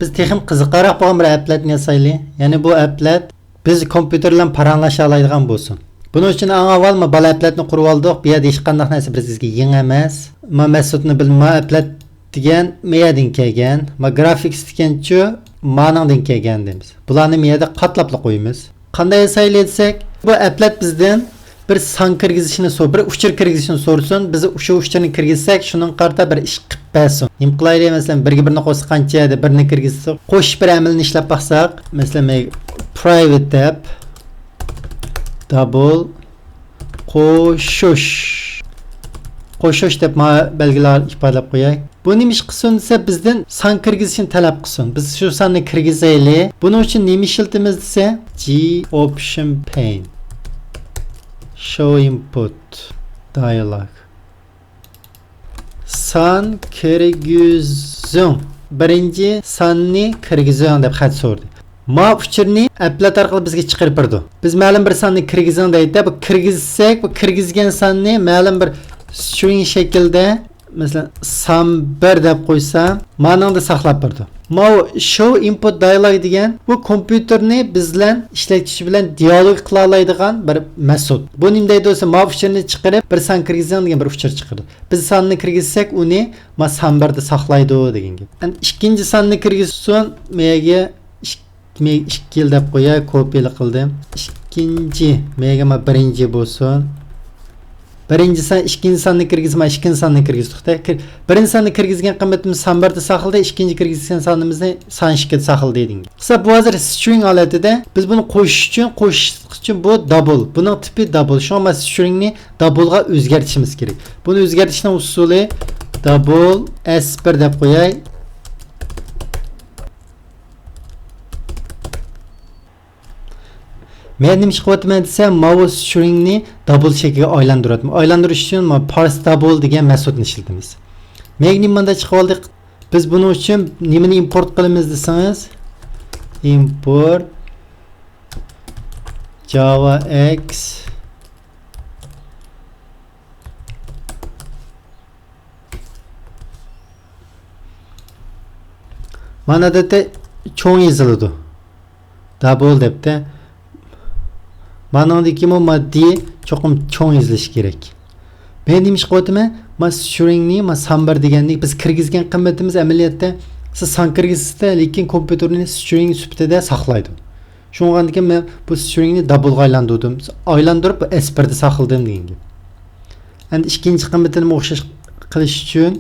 Biz texim qiziqarroq bo'lgan bir appletni yasayli. Ya'ni bu applet biz kompyuter bilan paranglasha oladigan bo'lsin. Buning uchun eng avval ma bola appletni qurib oldik. Bu yerda hech qanday narsa bizga yangi emas. Ma metodni bilma applet degan meyadan kelgan, ma graphics deganchu maningdan kelgan deymiz. Bularni meyada qatlabla qo'yamiz. Qanday yasayli desak, bu applet bizdan bir san kirgizishni so'r, bir uchir kirgizishni so'rsin, biz o'sha uchirni kirgizsak, shuning qarta bir ish qilib bersin. Nima qilaylik, masalan, birga birni qo'shsa qancha deb birni kirgizsak, qo'shish bir amalni ishlab baqsak, masalan, men private deb double qo'shish qo'shish deb ma belgilar ifodalab qo'yay. Bu nima ish qilsin desa, bizdan san kirgizishni talab qilsin. Biz shu sanni kirgizaylik. Buning uchun nima ishlatamiz desa, G option pane show input dialog san kirgizing, birinchi sanni kirgizing deb xat so'rdi. Ma uchirni applet orqali bizga chiqarib berdi. Biz ma'lum bir sanni kirgizing deydi. Bu kirgizsak, bu kirgizgan sanni ma'lum bir string shaklda, masalan, san 1 deb qo'ysam, ma'ningda saqlab berdi. Ma show input dialog degan bu kompyuterni biz bilan ishlatish bilan dialog qila oladigan bir metod. Bu nima deydi bo'lsa, ma uchirni chiqarib bir san kirgizing degan bir uchir chiqardi. Biz sanni kirgizsak, uni ma san 1 da saqlaydi degan gap. Endi ikkinchi sanni kirgizsin, menga men 2 yil deb qo'yay, kopiyali qildim. Ikkinchi menga ma birinchi bo'lsin. Birinchi san, ikkinchi sanni kirgizma, ikkinchi sanni kirgizdik-da. Birinchi sanni kirgizgan qiymatimiz san 1 da saqladi, ikkinchi kirgizgan sanimizni san 2 da saqladi degan. Qisa bu hozir string holatida biz buni qo'shish uchun bu double. Buning tipi double. Shu ma stringni doublega o'zgartishimiz kerak. Buni o'zgartishning usuli double s1 deb qo'yay. Men nima chiqyapman desam, mouse stringni double shakliga aylantiryapman. Aylantirish uchun ma parse double degan metodni ishlatamiz. Men nima bunda chiqib oldik? Biz buning uchun nimani import qilamiz desangiz, import java x mana bu cho'ng yoziladi. Double debdi. Maningdagi moddiy cho'qim cho'ng yozilishi kerak. Men nima ish qilyapman? Ma stringni ma san 1 deganlik biz kirgizgan qiymatimiz amaliyotda siz san kirgizsizda, lekin kompyuterni string sifatida saqlaydi. Shunga men bu stringni doublega aylantirdim. Aylantirib bu s1 da saqladim degan gap. Endi ikkinchi qiymatini o'xshash qilish uchun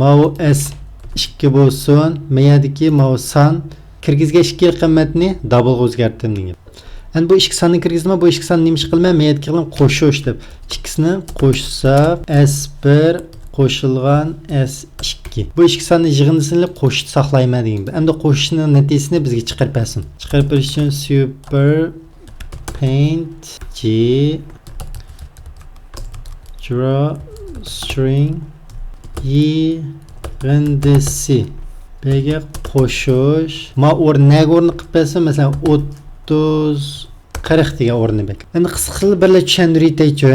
mau s2 bo'lsin, meyadiki mau san kirgizgan ikki qiymatni doublega o'zgartirdim degan. Endi bu ikki sonni kirgizdim, bu ikki sonni nima ish qilman? Meyadiki qilim qo'shish deb. Ikkisini qo'shsak s1 qo'shilgan s2. Bu ikki sonni yig'indisini qo'shib saqlayman degan. Endi qo'shishning natijasini bizga chiqarib bersin. Chiqarib berish uchun super paint g draw string yig'indisi Bga qo'shish. Ma o'rni nega o'rni qilib bersin? Masalan, 30 40 degan o'rni bek. Endi qisqa qilib birla tushuntiraychi.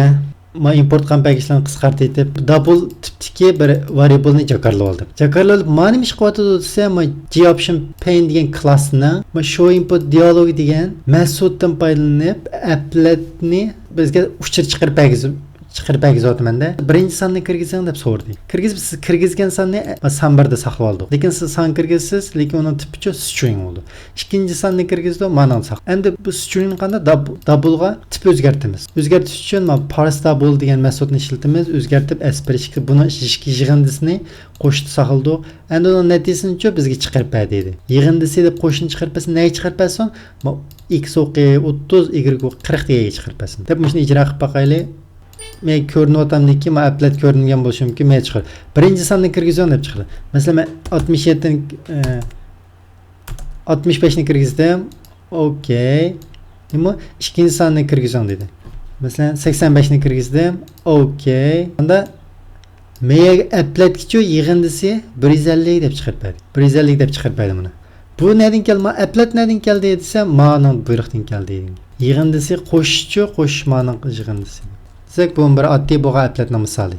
Ma import qilgan package-larni qisqartirib, double tipdagi bir variableni jakarlab oldim. Jakarlab olib, ma nima ish qilyapti desa, ma G option pane degan klassni, ma show input dialog degan metoddan foydalanib, appletni bizga uchir chiqarib bergizib chiqarib bergizyapmanda. Birinchi sonni kirgizing deb so'rdik. Kirgizib siz kirgizgan sonni san 1 da saqlab oldik. Lekin siz san kirgizsiz, lekin uning tipicha string bo'ldi. Ikkinchi sonni kirgizdi, mana saq. Endi bu string qanday doublega tip o'zgartamiz. O'zgartish uchun mana parse double degan metodni ishlatamiz. O'zgartib s1 ikki buni ikki yig'indisini qo'shib saqladik. Endi uning natijasini bizga chiqarib ber dedi. Yig'indisi deb qo'shini chiqarib bersin, nega chiqarib bersin? Ma x o'qi 30, y o'qi 40 degan chiqarib bersin. Deb shuni ijro qilib boqaylik. Men ko'rinyapmandiki, men applet ko'ringan bo'lishi mumkin, men chiqar. Birinchi sonni kirgizing deb chiqadi. Masalan, men 67 65 ni kirgizdim. Okey. Nima? Ikkinchi sonni kirgizing dedi. Masalan, 85 ni kirgizdim. Okey. Unda men appletkichu yig'indisi 150 deb chiqarib berdi. 150 deb chiqarib berdi buni. Bu nadan keldi? Ma applet nadan keldi desa, ma'ning buyruqdan keldi degan. Yig'indisi qo'shishchu, qo'shish ma'ning yig'indisi. Desak, bu bir oddiy bo'lgan appletning misoli.